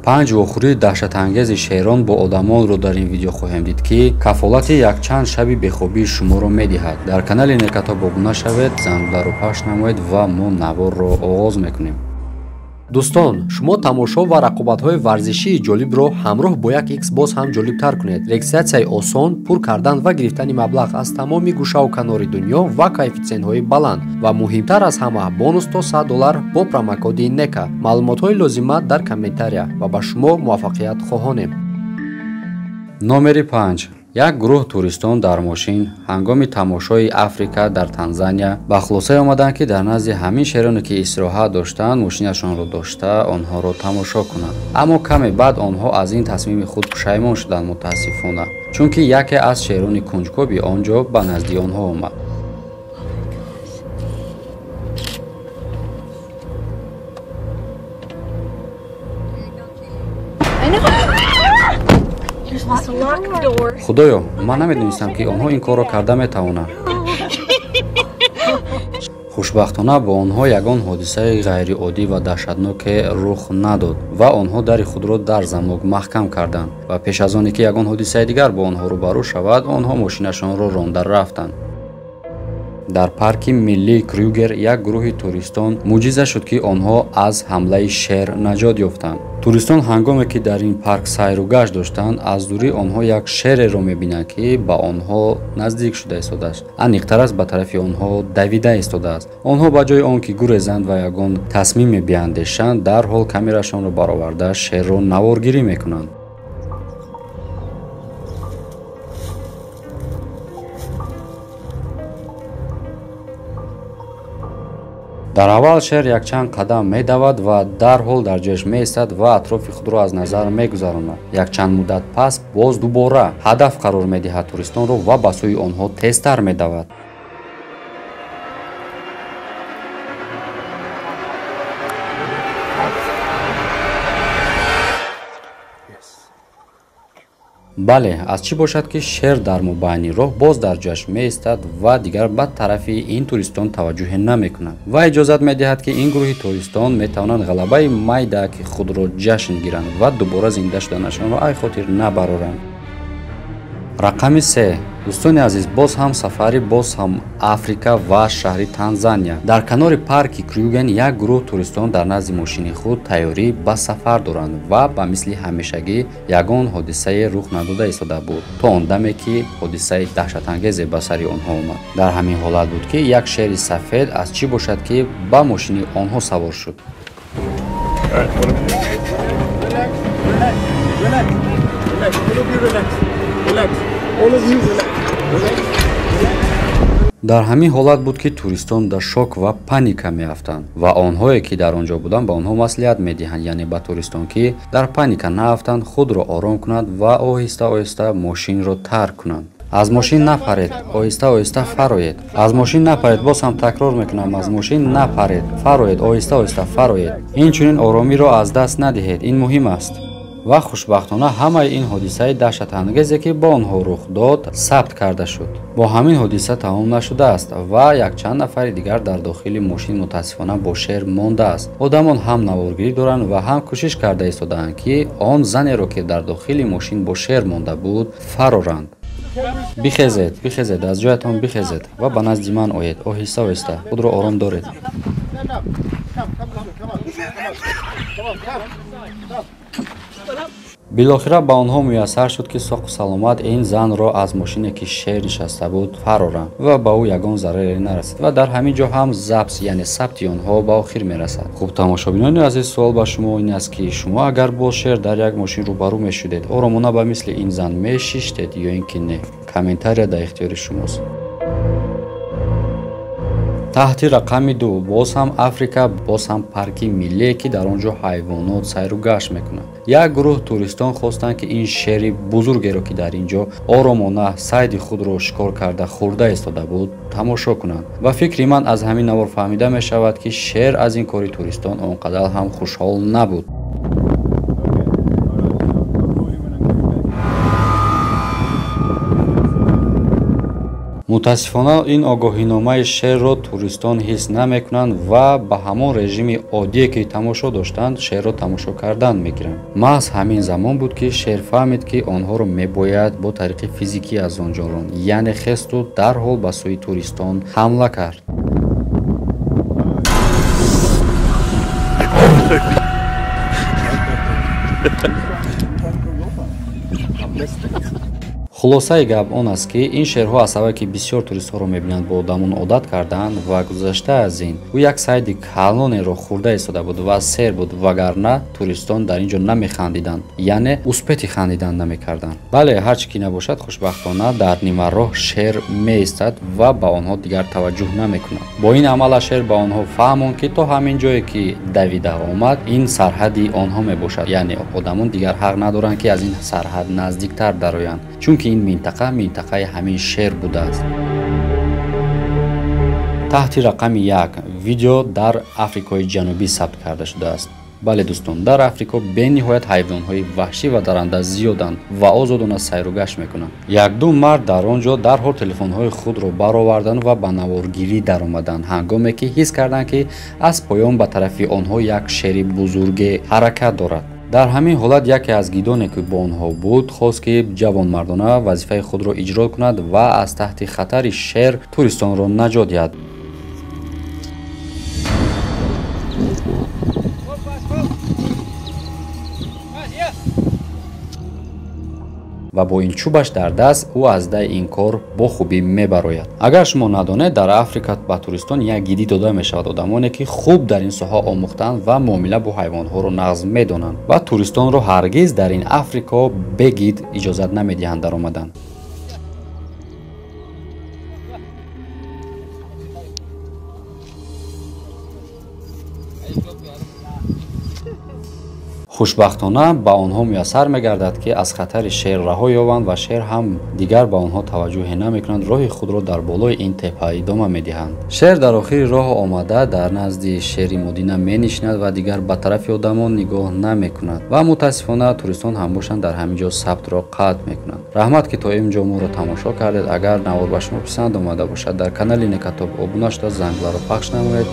5 вохӯрии даҳшатангези шерон бо одамонро дар ин видео хоҳем дид, ки кафолати якчанд шаби бехобии шуморо медиҳад. Дар канали Некатоб обуна шавед, зангуларо пахш намоед ва мо наворро оғоз мекунем. Дӯстон, шумо тамошо ва рақобатҳои варзишии ҷолибро ҳамроҳ бо як X боз ҳам ҷолибтар кунед. Регистратсияи осон, пур кардан ва гирифтани маблағ аз тамоми гӯшаву канори дунё ва коэффитсиентҳои баланд ва муҳимтар аз ҳама бонус то $100 бо промокоди NEKA. Маълумотҳои лозима дар комментария ва ба шумо муваффақият хоҳонем. Номери 5. Як гурӯҳ туристон дар мошин ҳангоми тамошои Африка дар Танзания ба хулосае омаданд, ки дар назди ҳамин шероне ки истироҳат доштанд мошинашонро дошта онҳоро тамошо кунанд. Аммо каме баъд онҳо аз ин тасмими худ пушаймон шуданд, мутаассифона, чунки яке аз шерони кунҷкоби он ҷо ба назди онҳо омад. Худоё, ман намедонистам, ки онҳо ин корро карда метавонанд. Хушбахтона бо онҳо ягон ҳодисаи ғайриоддӣ ва даҳшатноке рух надод ва онҳо дари худро дар замок маҳкам карданд ва пеш аз оне ки ягон ҳодисаи дигар бо онҳо рӯбарӯ шавад, онҳо мошинашонро ронда рафтанд. Дар парки миллии Крюгер як гурӯҳи туристон мӯъҷиза шуд, ки онҳо аз ҳамлаи шер наҷот ёфтанд. Туристон ҳангоме ки дар ин парк сайру гашт доштанд, аз дурӣ онҳо як шереро мебинанд, ки ба онҳо наздик шуда истодааст, аниқтар аст ба тарафи онҳо давида истодааст. Онҳо ба ҷои он ки гурезанд ва ягон тасмиме биандешанд, дарҳол камерашонро бароварда шерро наворгирӣ мекунанд. Дар аввал шер якчанд қадам медавад ва дарҳол дар ҷояш меистад ва атрофи худро аз назар мегузаронад. Якчанд муддат пас боз дубора ҳадаф қарор медиҳад туристонро ва ба сӯи онҳо тезтар медавад. Бале, аз чӣ бошад, ки шер дар мобайни роҳ боз дар ҷояш меистад ва дигар ба тарафи ин туристон таваҷҷӯҳе намекунад ва иҷозат медиҳад, ки ин гурӯҳи туристон метавонанд ғалабаи майдаки худро ҷашн гиранд ва дубора зинда шуданашонро ай хотир набароранд. Рақами 3. Дӯстони азиз, боз ҳам сафари боз ҳам Африка ва шаҳри Танзания. Дар канори парки Крюген як гурӯҳ туристон дар назди мошини худ тайёрӣ ба сафар доранд ва ба мисли ҳамешагӣ ягон ҳодисае рух надода истода буд, то он даме ки ҳодисаи даҳшатангезе ба сари онҳо омад. Дар ҳамин ҳолат буд, ки як шери сафед аз чӣ бошад, ки ба мошини онҳо савор шуд. Дар ҳамин ҳолат буд, ки туристон дар шок ва паника меафтанд ва онҳое ки дар он ҷо буданд ба онҳо маслиҳат медиҳанд, яъне ба туристон, ки дар паника наафтанд, худро ором кунанд ва оҳиста оҳиста мошинро тарк кунанд. Аз мошин напаред, оҳиста оҳиста фароед. Аз мошин напаред, боз ҳам такрор мекунам, аз мошин напаред, фароед, оҳиста оҳиста фароед. Инчунин оромиро аз даст надиҳед, ин муҳим аст. Ва хушбахтона ҳамаи ин ҳодисаи даҳшатангезе, ки бо онҳо рух дод, сабт карда шуд. Бо ҳамин ҳодиса тамом нашудааст ва якчанд нафари дигар дар дохили мошин мутаассифона бо шер мондааст. Одамон ҳам наворгирӣ доранд ва ҳам кӯшиш карда истодаанд, ки он занеро, ки дар дохили мошин бо шер монда буд, фароранд. Бихезед, бихезед, аз ҷоятон бихезед ва ба назди ман оед. Оҳиста оҳиста худро ором доред. Билохира ба онҳо муяссар шуд, ки соқу саломат ин занро аз мошине, ки шер нишаста буд, фароранд ва ба ӯ ягон зараре нарасид ва дар ҳамин ҷо ҳам запс, яъне сабти онҳо ба охир мерасад. Хуб, тамошобинони азиз, суол ба шумо ин аст, ки шумо агар бо шер дар як мошин рӯбарӯ мешудед, оромона ба мисли ин зан мешиштед ё ин ки не? Комментария дар ихтиёри шумост. Таҳти рақами 2 боз ҳам Африка, боз ҳам парки миллие, ки дар он ҷо ҳайвонот сайру гашт мекунанд. Як гурӯҳ туристон хостанд, ки ин шери бузургеро, ки дар ин ҷо оромона сайди худро шикор карда хӯрда истода буд, тамошо кунанд. Ба фикри ман аз ҳамин навор фаҳмида мешавад, ки шер аз ин кори туристон он қадар ҳам хушҳол набуд. Мутаассифона, ин огоҳиномаи шерро туристон ҳис намекунанд ва ба ҳамон режими оддие, ки тамошо доштанд, шерро тамошо кардан мегиранд. Маҳз ҳамин замон буд, ки шер фаҳмид, ки онҳоро мебояд бо тариқи физикӣ аз он ҷо ронд, яъне хесту дарҳол ба сӯи туристон ҳамла кард. Хулосаи гап он аст, ки ин шерҳо аз сабабе, ки бисёр туристҳоро мебинанд, бо одамон одат кардаанд ва гузашта аз ин, ӯ як сайди калонеро хӯрда истода буд ва сер буд, вагарна туристон дар ин ҷо намехандиданд, яъне успети хандидан намекарданд. Бале, ҳар чӣ ки набошад, хушбахтона дар нимароҳ шер меистад ва ба онҳо дигар таваҷҷӯҳ намекунад. Бо ин амала шер ба онҳо фаҳмонд, ки то ҳамин ҷое, ки давида омад, ин сарҳади онҳо мебошад, яъне одамон дигар ҳақ надоранд, ки аз ин сарҳад наздиктар дароянд, чунки ин минтақа минтақаи ҳамин шер будааст. Таҳти рақами 1 видео дар Африкои Ҷанубӣ сабт карда шудааст. Бале, дӯстон, дар Африко бениҳоят ҳайвонҳои ваҳшӣ ва даранда зиёданд ва озодона сайру гашт мекунанд. Якду мард дар он ҷо дарҳол телефонҳои худро бароварданд ва ба наворгирӣ даромаданд, ҳангоме ки ҳис карданд, ки аз поён ба тарафи онҳо як шери бузурге ҳаракат дорад. Дар ҳамин ҳолат яке аз гидоне, ки бо онҳо буд, хост, ки ҷавонмардона вазифаи худро иҷро кунад ва аз таҳти хатари шер туристонро наҷот диҳад. Ва бо ин чӯбаш дар даст ӯ аз даи ин кор бо хубӣ мебарояд. Агар шумо надонед, дар Африка ба туристон як гидӣ дода мешавад, одамоне, ки хуб дар ин соҳа омӯхтаанд ва муомила бо ҳайвонҳоро нағз медонанд, ва туристонро ҳаргиз дар ин Африко бе гид иҷозат намедиҳанд даромадан. Хушбахтона ба онҳо муяссар мегардад, ки аз хатари шер раҳо ёбанд ва шер ҳам дигар ба онҳо таваҷҷӯҳе намекунанд, роҳи худро дар болои ин теппа идома медиҳанд. Шер дар охири роҳ омада дар назди шери модина менишинад ва дигар ба тарафи одамон нигоҳ намекунад ва мутаассифона туристон ҳам бошанд, дар ҳамин ҷо сабтро қатъ мекунанд. Раҳмат, ки то ин ҷо моро тамошо кардед. Агар навор ба шумо писанд омада бошад, дар канали Некатоб обуна шуда, зангларо пахш намоед.